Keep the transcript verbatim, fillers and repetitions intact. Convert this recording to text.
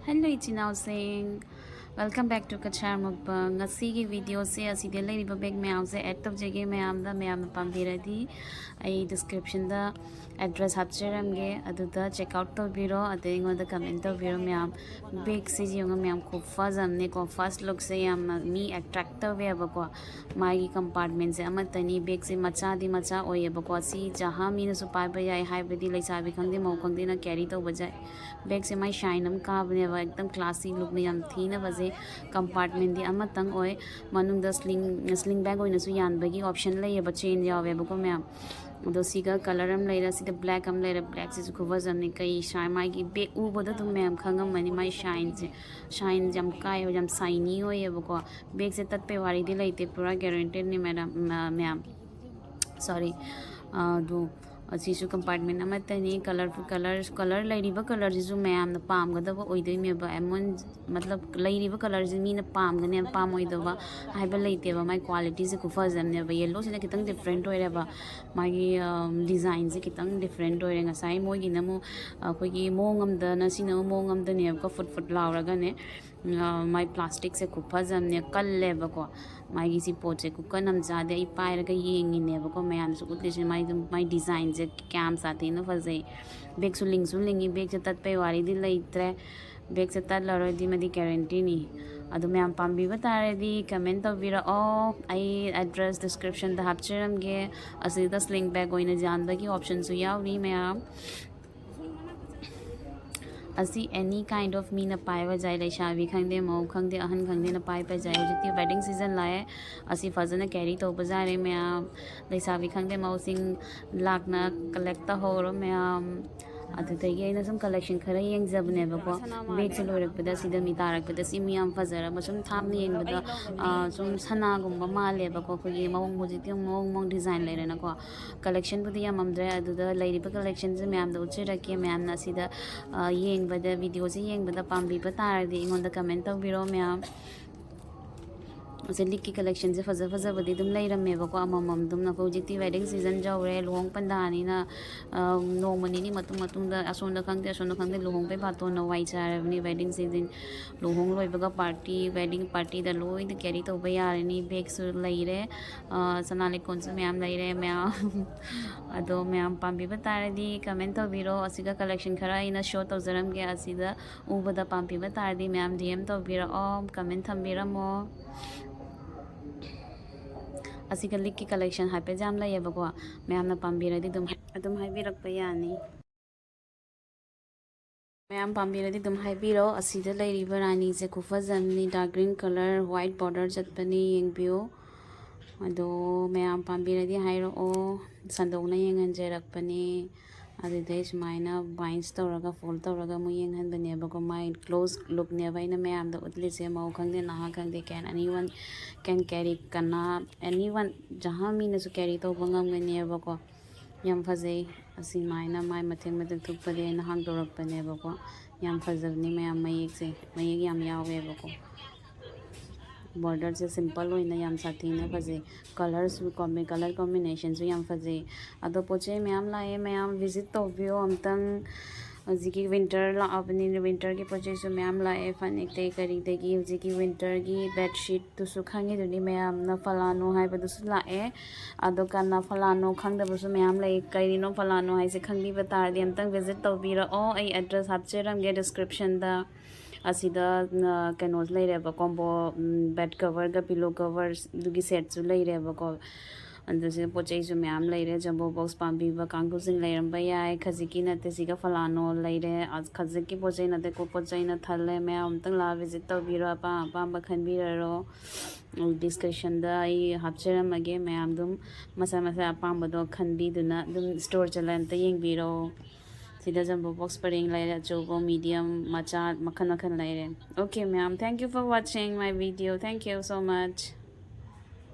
Hello ꯏꯆꯤꯟ ꯏꯅꯥꯎꯁꯤꯡ, welcome back to Kachar Mukbang. ꯉꯁꯤꯒꯤ ꯚꯤꯗꯤꯑꯣꯁꯦ ꯑꯁꯤꯗ ꯂꯩꯔꯤꯕ ꯕꯦꯒ ꯃꯌꯥꯝꯁꯦ ꯑꯦꯗ ꯇꯧꯖꯒꯦ ꯃꯌꯥꯝꯗ꯫ ꯃꯌꯥꯝꯅ ꯄꯥꯝꯕꯤꯔꯗꯤ ꯑꯩ ꯗꯤꯁꯀ꯭ꯔꯤꯞꯁꯟꯗ ꯑꯦꯗ꯭ꯔꯦꯁ ꯍꯥꯞꯆꯔꯝꯒꯦ, ꯑꯗꯨꯗ ꯆꯦꯛ ꯑꯥꯎꯠ ꯇꯧꯕꯤꯔꯣ, ꯑꯗꯩ ꯑꯩꯉꯣꯟꯗ ꯀꯃꯦꯟ ꯇꯧꯕꯤꯔꯣ ꯃꯌꯥꯝ꯫ ꯕꯦꯒꯁꯦ ꯌꯦꯡꯉꯣ ꯃꯌꯥꯝ, ꯈꯨꯐꯖ ꯑꯃꯅꯦꯀꯣ꯫ ꯐꯥꯔꯁ ꯂꯨꯛꯁꯦ ꯌꯥꯝꯅ ꯃꯤ ꯑꯦꯇ꯭ꯔꯦꯛ ꯇꯧꯋꯦꯕꯀꯣ꯫ ꯃꯥꯒꯤ ꯀꯝꯄꯥꯔꯠꯃꯦꯟꯁꯦ ꯑꯃꯠꯇꯅꯤ꯫ ꯕꯦꯒꯁꯦ ꯃꯆꯥꯗꯤ ꯃꯆꯥ ꯑꯣꯏꯌꯦꯕꯀꯣ꯫ ꯁꯤ ꯖꯍꯥ ꯃꯤꯅꯁꯨ ꯄꯥꯏꯕ ꯌꯥꯏ, ꯍꯥꯏꯕꯗꯤ ꯂꯩꯁꯥꯕꯤ ꯈꯪꯗꯦ ꯃꯧ ꯈꯪꯗꯦꯅ ꯀꯦꯔꯤ ꯇꯧꯕ ꯌꯥꯏ꯫ ꯕꯦꯒꯁꯦ ꯃꯥꯏ ꯁꯥꯏꯟ ꯑꯃ ꯀꯥꯕꯅꯦꯕ, ꯑꯦꯛꯗꯝ ꯀ꯭ꯂꯥꯁꯤ ꯂꯨꯛꯅ ꯌꯥꯝ ꯊꯤꯅ ꯐꯖꯩ꯫ ꯀꯝꯄꯥꯔꯠꯃꯦꯟꯗꯤ ꯑꯃꯇꯪ ꯑꯣꯏ, ꯃꯅꯨꯡꯗ ꯁ꯭ꯂꯤꯡ ꯁ꯭ꯂꯤꯡ ꯕꯦꯒ ꯑꯣꯏꯅꯁꯨ ꯌꯥꯟꯕꯒꯤ ꯑꯣꯞꯁꯟ ꯂꯩꯌꯦꯕ, ꯆꯦꯟ ꯌꯥꯎꯋꯦꯕꯀꯣ ꯃꯌꯥꯝ꯫ ꯑꯗꯣ ꯁꯤꯒ ꯀꯂꯔ ꯑꯃ ꯂꯩꯔꯦ, ꯁꯤꯗ ꯕ꯭ꯂꯦꯛ ꯑꯃ ꯂꯩꯔꯦ꯫ ꯕ꯭ꯂꯦꯛꯁꯤꯁꯨ ꯈꯨꯐꯖ ꯑꯃꯅꯤ꯫ ꯀꯩ ꯁꯥꯏ, ꯃꯥꯒꯤ ꯕꯦꯒ ꯎꯕꯗ ꯑꯗꯨꯝ ꯃꯌꯥꯝ ꯈꯪꯉꯝꯃꯅꯤ ꯃꯥꯏ ꯁꯥꯏꯟꯁꯦ꯫ ꯁꯥꯏꯟꯁꯦ ꯌꯥꯝ ꯀꯥꯏ, ꯌꯥꯝ ꯁꯥꯏꯅꯤ ꯑꯣꯏꯌꯦꯕꯀꯣ꯫ ꯕꯦꯒꯁꯦ ꯇꯠꯄꯩ ꯋꯥꯔꯤꯗꯤ ꯂꯩꯇꯦ, ꯄꯨꯔꯥ ꯒꯦꯔꯦꯟꯇꯦꯗꯅꯤ ꯃꯦꯗꯥꯝ, ꯃ-, ꯃꯌꯥꯝ꯫ ꯁꯣꯔꯤ꯫ ꯑꯗꯨ ꯑꯁꯤꯁꯨ ꯀꯝꯄꯥꯔꯠꯃꯦꯟ ꯑꯃꯠꯇꯅꯤ꯫ ꯀꯂꯔꯐꯨꯜ ꯀꯂꯔ, ꯀꯂꯔ ꯂꯩꯔꯤꯕ ꯀꯂꯔꯁꯤꯁꯨ ꯃꯌꯥꯝꯅ ꯄꯥꯝꯒꯗꯕ ꯑꯣꯏꯗꯣꯏꯅꯦꯕ꯫ ꯑꯦꯃꯣꯟ, ꯃꯇꯂꯕ, ꯂꯩꯔꯤꯕ ꯀꯂꯔꯁꯤ ꯃꯤꯅ ꯄꯥꯝꯒꯅꯦꯕ, ꯄꯥꯝꯃꯣꯏꯗꯕ ꯍꯥꯏꯕ ꯂꯩꯇꯦꯕ꯫ ꯃꯥꯏ ꯀ꯭ꯋꯥꯂꯤꯇꯤꯁꯦ ꯈꯨꯐꯖ ꯑꯃꯅꯦꯕ꯫ ꯌꯦꯜꯂꯣꯁꯤꯅ ꯈꯤꯇꯪ ꯗꯤꯐ꯭ꯔꯦꯟꯠ ꯑꯣꯏꯔꯦꯕ, ꯃꯥꯒꯤ, ꯑꯝ, ꯗꯤꯖꯥꯏꯟꯁꯦ ꯈꯤꯇꯪ ꯗꯤꯐ꯭ꯔꯦꯟꯠ ꯑꯣꯏꯔꯦ꯫ ꯉꯁꯥꯏ ꯃꯣꯏꯒꯤꯅ ꯑꯃꯨꯛ ꯑꯩꯈꯣꯏꯒꯤ ꯃꯑꯣꯡ ꯑꯃꯗꯅ, ꯁꯤꯅ ꯑꯃꯨꯛ ꯃꯑꯣꯡ ꯑꯃꯗꯅꯦꯕꯀꯣ, ꯐꯨꯠ ꯐꯨꯠ ꯂꯥꯎꯔꯒꯅꯦ꯫ ꯑ, ꯃꯥꯏ ꯄ꯭ꯂꯥꯁꯇꯤꯛꯁꯦ ꯈꯨꯐꯖ ꯑꯃꯅꯦ, ꯀꯜꯂꯦꯕꯀꯣ꯫ ꯃꯥꯒꯤ ꯁꯤ ꯄꯣꯠꯁꯦ ꯈꯨꯀꯟ ꯑꯃ ꯆꯥꯗꯦ꯫ ꯑꯩ ꯄꯥꯏꯔꯒ ꯌꯦꯡꯉꯤꯅꯦꯕꯀꯣ, ꯃꯌꯥꯝꯁꯨ ꯎꯠꯂꯤꯁꯦ꯫ ꯃꯥꯏ, ꯃꯥꯏ ꯗꯤꯖꯥꯏꯟꯁꯦ ꯀꯌꯥꯝ ꯁꯥꯊꯤꯅ ꯐꯖꯩ꯫ ꯕꯦꯒꯁꯨ ꯂꯤꯡꯁꯨ ꯂꯤꯡꯉꯤ꯫ ꯕꯦꯒꯁꯦ ꯇꯠꯄꯩ ꯋꯥꯔꯤꯗꯤ ꯂꯩꯇ꯭ꯔꯦ꯫ ꯕꯦꯒꯁꯦ ꯇꯠꯂꯔꯣꯏ, ꯃꯗꯤ ꯒꯦꯔꯦꯟꯇꯤꯅꯤ꯫ ꯑꯗꯨ ꯃꯌꯥꯝ ꯄꯥꯝꯕꯤꯕ ꯇꯥꯔꯗꯤ ꯀꯃꯦꯟ ꯇꯧꯕꯤꯔꯛꯑꯣ꯫ ꯑꯩ ꯑꯦꯗ꯭ꯔꯦꯁ ꯗꯤꯁꯀ꯭ꯔꯤꯞꯁꯟꯗ ꯍꯥꯞꯆꯔꯝꯒꯦ꯫ ꯑꯁꯤꯗ ꯁ꯭ꯂꯤꯡ ꯕꯦꯒ ꯑꯣꯏꯅ ꯌꯥꯟꯕꯒꯤ ꯑꯣꯞꯁꯟꯁꯨ ꯌꯥꯎꯔꯤ ꯃꯌꯥꯝ꯫ ꯑꯁꯤ any kind of ꯃꯤꯅ ꯄꯥꯏꯕ ꯌꯥꯏ, ꯂꯩꯁꯥꯕꯤ ꯈꯪꯗꯦ, ꯃꯧ ꯈꯪꯗꯦ, ꯑꯍꯟ ꯈꯪꯗꯦꯅ ꯄꯥꯏꯕ ꯌꯥꯏ꯫ ꯍꯧꯖꯤꯛꯇꯤ ꯋꯦꯗꯤꯡ ꯁꯤꯖꯟ ꯂꯥꯛꯑꯦ꯫ ꯑꯁꯤ ꯐꯖꯅ ꯀꯦꯔꯤ ꯇꯧꯕ ꯌꯥꯔꯦ ꯃꯌꯥꯝ꯫ ꯂꯩꯁꯥꯕꯤ ꯈꯪꯗꯦ, ꯃꯧꯁꯤꯡ ꯂꯥꯛꯅ ꯀꯂꯦꯛ ꯇꯧꯍꯧꯔꯣ ꯃꯌꯥꯝ꯫ ꯑꯗꯨꯗꯒꯤ ꯑꯩꯅ ꯁꯨꯝ ꯀꯂꯦꯛꯁꯟ ꯈꯔ ꯌꯦꯡꯖꯕꯅꯦꯕꯀꯣ꯫ ꯕꯦꯒꯁꯦ ꯂꯣꯏꯔꯛꯄꯗ ꯁꯤꯗ ꯃꯤ ꯇꯥꯔꯛꯄꯗ ꯁꯤ ꯃꯤ ꯌꯥꯝ ꯐꯖꯔꯕ, ꯁꯨꯝ ꯊꯥꯞꯅ ꯌꯦꯡꯕꯗ, ꯑ, ꯁꯨꯝ ꯁꯅꯥꯒꯨꯝꯕ ꯃꯥꯜꯂꯦꯕꯀꯣ꯫ ꯑꯩꯈꯣꯏꯒꯤ ꯃꯑꯣꯡ, ꯍꯧꯖꯤꯛꯇꯤ ꯑꯃꯨꯛ ꯃꯑꯣꯡ ꯃꯑꯣꯡ ꯗꯤꯖꯥꯏꯟ ꯂꯩꯔꯦꯅꯀꯣ꯫ ꯀꯂꯦꯛꯁꯟꯕꯨꯗꯤ ꯌꯥꯝꯃꯝꯗ꯭ꯔꯦ, ꯑꯗꯨꯗ ꯂꯩꯔꯤꯕ ꯀꯂꯦꯛꯁꯟꯁꯦ ꯃꯌꯥꯝꯗ ꯎꯠꯆꯔꯛꯀꯦ꯫ ꯃꯌꯥꯝꯅ ꯑꯁꯤꯗ, ꯑ, ꯌꯦꯡꯕꯗ, ꯚꯤꯗꯤꯑꯣꯁꯦ ꯌꯦꯡꯕꯗ ꯄꯥꯝꯕꯤꯕ ꯇꯥꯔꯗꯤ ꯑꯩꯉꯣꯟꯗ ꯀꯃꯦꯟ ꯇꯧꯕꯤꯔꯣ ꯃꯌꯥꯝ꯫ ꯁꯦ ꯂꯤꯛꯀꯤ ꯀꯂꯦꯛꯁꯟꯁꯦ ꯐꯖ ꯐꯖꯕꯗꯤ ꯑꯗꯨꯝ ꯂꯩꯔꯝꯃꯦꯕꯀꯣ, ꯑꯃꯃꯝ ꯑꯗꯨꯝ꯫ ꯑꯩꯈꯣꯏ ꯍꯧꯖꯤꯛꯇꯤ ꯋꯦꯗꯤꯡ ꯁꯤꯖꯟ ꯌꯧꯔꯦ, ꯂꯨꯍꯣꯡ ꯄꯟꯊꯥꯅꯤꯅ, ꯑ, ꯅꯣꯡꯃ ꯅꯤꯅꯤ ꯃꯇꯨꯡ ꯃꯇꯨꯡꯗ ꯑꯁꯣꯝꯗ ꯈꯪꯗꯦ ꯑꯁꯣꯝꯗ ꯈꯪꯗꯦ ꯂꯨꯍꯣꯡꯕꯩ ꯕꯥꯇꯣꯟꯅ ꯋꯥꯏ ꯆꯥꯏꯔꯕꯅꯤ꯫ ꯋꯦꯗꯤꯡ ꯁꯤꯖꯟ, ꯂꯨꯍꯣꯡ ꯂꯣꯏꯕꯒ ꯄꯥꯔꯇꯤ, ꯋꯦꯗꯤꯡ ꯄꯥꯔꯇꯤꯗ ꯂꯣꯏꯅ ꯀꯦꯔꯤ ꯇꯧꯕ ꯌꯥꯔꯅꯤ꯫ ꯕꯦꯒꯁꯨ ꯂꯩꯔꯦ, ꯑ, ꯁꯅꯥ ꯂꯤꯛꯀꯣꯟꯁꯨ ꯃꯌꯥꯝ ꯂꯩꯔꯦ ꯃꯌꯥꯝ꯫ ꯑꯗꯣ ꯃꯌꯥꯝ ꯄꯥꯝꯕꯤꯕ ꯇꯥꯔꯗꯤ ꯀꯃꯦꯟ ꯇꯧꯕꯤꯔꯣ꯫ ꯑꯁꯤꯒ ꯀꯂꯦꯛꯁꯟ ꯈꯔ ꯑꯩꯅ ꯁꯣ ꯇꯧꯖꯔꯝꯒꯦ꯫ ꯑꯁꯤꯗ ꯎꯕꯗ ꯄꯥꯝꯕꯤꯕ ꯇꯥꯔꯗꯤ ꯃꯌꯥꯝ ꯗꯤ ꯑꯦꯝ ꯇꯧꯕꯤꯔꯛꯑꯣ, ꯀꯃꯦꯟ ꯊꯝꯕꯤꯔꯝꯃꯣ꯫ ꯑꯁꯤꯒ ꯂꯤꯛꯀꯤ ꯀꯂꯦꯛꯁꯟ ꯍꯥꯏꯐꯦꯠ ꯌꯥꯝ ꯂꯩꯌꯦꯕꯀꯣ, ꯃꯌꯥꯝꯅ ꯄꯥꯝꯕꯤꯔꯗꯤ ꯑꯗꯨꯝ, ꯑꯗꯨꯝ ꯍꯥꯏꯕꯤꯔꯛꯄ ꯌꯥꯅꯤ꯫ ꯃꯌꯥꯝ ꯄꯥꯝꯕꯤꯔꯗꯤ ꯑꯗꯨꯝ ꯍꯥꯏꯕꯤꯔꯣ꯫ ꯑꯁꯤꯗ ꯂꯩꯔꯤꯕ ꯔꯥꯅꯤꯁꯦ ꯈꯨꯐꯖ ꯑꯃꯅꯤ, dark green colour, white border ꯆꯠꯄꯅꯤ, ꯌꯦꯡꯕꯤꯌꯨ꯫ ꯑꯗꯣ ꯃꯌꯥꯝ ꯄꯥꯝꯕꯤꯔꯗꯤ ꯍꯥꯏꯔꯛꯑꯣ꯫ ꯁꯟꯗꯣꯛꯅ ꯌꯦꯡꯍꯟꯖꯔꯛꯄꯅꯤ꯫ ꯑꯗꯨꯗꯩ ꯁꯨꯃꯥꯏꯅ ꯕꯥꯏꯟꯁ ꯇꯧꯔꯒ, ꯐꯣꯜ ꯇꯧꯔꯒ ꯑꯃꯨꯛ ꯌꯦꯡꯍꯟꯕꯅꯦꯕꯀꯣ꯫ ꯃꯥꯏ ꯀ꯭ꯂꯣꯖ ꯂꯨꯛꯅꯦꯕ ꯑꯩꯅ ꯃꯌꯥꯝꯗ ꯎꯠꯂꯤꯁꯦ꯫ ꯃꯧ ꯈꯪꯗꯦ, ꯅꯍꯥ ꯈꯪꯗꯦ, can anyone can carry, ꯀꯅꯥ, anyone, ꯖꯍꯥ ꯃꯤꯅꯁꯨ ꯀꯦꯔꯤ ꯇꯧꯕ ꯉꯝꯒꯅꯦꯕꯀꯣ꯫ ꯌꯥꯝ ꯐꯖꯩ꯫ ꯑꯁꯤꯃꯥꯏꯅ ꯃꯥꯏ ꯃꯊꯦꯛ ꯃꯊꯦꯛ ꯊꯨꯞꯄꯗꯤ ꯑꯩꯅ ꯍꯥꯡꯗꯣꯔꯛꯄꯅꯦꯕꯀꯣ꯫ ꯌꯥꯝ ꯐꯖꯕꯅꯤ ꯃꯌꯥꯝ, ꯃꯌꯦꯛꯁꯦ, ꯃꯌꯦꯛ ꯌꯥꯝ ꯌꯥꯎꯋꯦꯕꯀꯣ꯫ ꯕꯣꯔꯗꯔꯁꯦ ꯁꯤꯝꯄꯜ ꯑꯣꯏꯅ ꯌꯥꯝ ꯁꯥꯊꯤꯅ ꯐꯖꯩ꯫ ꯀꯂꯔꯁꯨ ꯀꯣꯝꯕꯤ-, ꯀꯂꯔ ꯀꯣꯝꯕꯤꯅꯦꯁꯟꯁꯨ ꯌꯥꯝ ꯐꯖꯩ꯫ ꯑꯗꯣ ꯄꯣꯠ ꯆꯩ ꯃꯌꯥꯝ ꯂꯥꯛꯑꯦ, ꯃꯌꯥꯝ ꯚꯤꯖꯤꯠ ꯇꯧꯕꯤꯌꯣ ꯑꯝꯇꯪ꯫ ꯍꯧꯖꯤꯛꯀꯤ ꯋꯤꯟꯇꯔ ꯂꯥꯛꯑꯕꯅꯤꯅ ꯋꯤꯟꯇꯔꯒꯤ ꯄꯣꯠ ꯆꯩꯁꯨ ꯃꯌꯥꯝ ꯂꯥꯛꯑꯦ, ꯐꯅꯦꯛꯇꯩ ꯀꯔꯤꯗꯒꯤ꯫ ꯍꯧꯖꯤꯛꯀꯤ ꯋꯤꯟꯇꯔꯒꯤ ꯕꯦꯗꯁꯤꯠꯇꯨꯁꯨ ꯈꯪꯉꯤꯗꯨꯅꯤ ꯃꯌꯥꯝꯅ, ꯐꯂꯥꯅꯣ ꯍꯥꯏꯕꯗꯨꯁꯨ ꯂꯥꯛꯑꯦ꯫ ꯑꯗꯣ ꯀꯅꯥ ꯐꯂꯥꯅꯣ ꯈꯪꯗꯕꯁꯨ ꯃꯌꯥꯝ ꯂꯩ꯫ ꯀꯔꯤꯅꯣ ꯐꯂꯥꯅꯣ ꯍꯥꯏꯁꯦ ꯈꯪꯕꯤꯕ ꯇꯥꯔꯗꯤ ꯑꯝꯇꯪ ꯚꯤꯖꯤꯠ ꯇꯧꯕꯤꯔꯛꯑꯣ꯫ ꯑꯩ ꯑꯦꯗ꯭ꯔꯦꯁ ꯍꯥꯞꯆꯔꯝꯒꯦ ꯗꯤꯁꯀ꯭ꯔꯤꯞꯁꯟꯗ꯫ ꯑꯁꯤꯗ, ꯑ, ꯀꯩꯅꯣꯁꯨ ꯂꯩꯔꯦꯕ, ꯀꯣꯝꯕꯣ, ꯎꯝ, ꯕꯦꯗ ꯀꯚꯔꯒ ꯄꯤꯂꯣ ꯀꯚꯔꯁ ꯑꯗꯨꯒꯤ ꯁꯦꯠꯁꯨ ꯂꯩꯔꯦꯕꯀꯣ꯫ ꯑꯗꯨꯁꯨ ꯄꯣꯠ ꯆꯩꯁꯨ ꯃꯌꯥꯝ ꯂꯩꯔꯦ꯫ ꯖꯝꯕꯣ ꯕꯣꯛꯁ ꯄꯥꯝꯕꯤꯕ ꯀꯥꯡꯕꯨꯁꯤꯡ ꯂꯩꯔꯝꯕ ꯌꯥꯏ꯫ ꯈꯖꯤꯛꯀꯤ ꯅꯠꯇꯦ, ꯁꯤꯒ ꯐꯂꯥꯅꯣ ꯂꯩꯔꯦ꯫ ꯑꯁ, ꯈꯖꯤꯛꯀꯤ ꯄꯣꯠ ꯆꯩ ꯅꯠꯇꯦꯀꯣ, ꯄꯣꯠ ꯆꯩꯅ ꯊꯜꯂꯦ꯫ ꯃꯌꯥꯝ ꯑꯝꯇꯪ ꯂꯥꯛꯑ ꯚꯤꯖꯤꯠ ꯇꯧꯕꯤꯔꯣ, ꯑꯄꯥꯝ ꯑꯄꯥꯝꯕ ꯈꯟꯕꯤꯔꯔꯣ꯫ ꯗꯤꯁꯀ꯭ꯔꯤꯞꯁꯟꯗ ꯑꯩ ꯍꯥꯞꯆꯔꯝꯃꯒꯦ꯫ ꯃꯌꯥꯝ ꯑꯗꯨꯝ ꯃꯁꯥ ꯃꯁꯥ ꯑꯄꯥꯝꯕꯗꯣ ꯈꯟꯕꯤꯗꯨꯅ ꯑꯗꯨꯝ ꯁ꯭ꯇꯣꯔ ꯆꯠꯂ ꯑꯝꯇ ꯌꯦꯡꯕꯤꯔꯣ꯫ ꯁꯤꯗ ꯖꯝꯕꯣ ꯕꯣꯛꯁ ꯄꯔꯦꯡ ꯂꯩꯔꯦ, ꯑꯆꯧꯕ, ꯃꯤꯗꯤꯌꯝ, ꯃꯆꯥ, ꯃꯈꯜ ꯃꯈꯜ ꯂꯩꯔꯦ꯫ Okay ꯃꯌꯥꯝ, thank you for watching my video, thank you so much꯫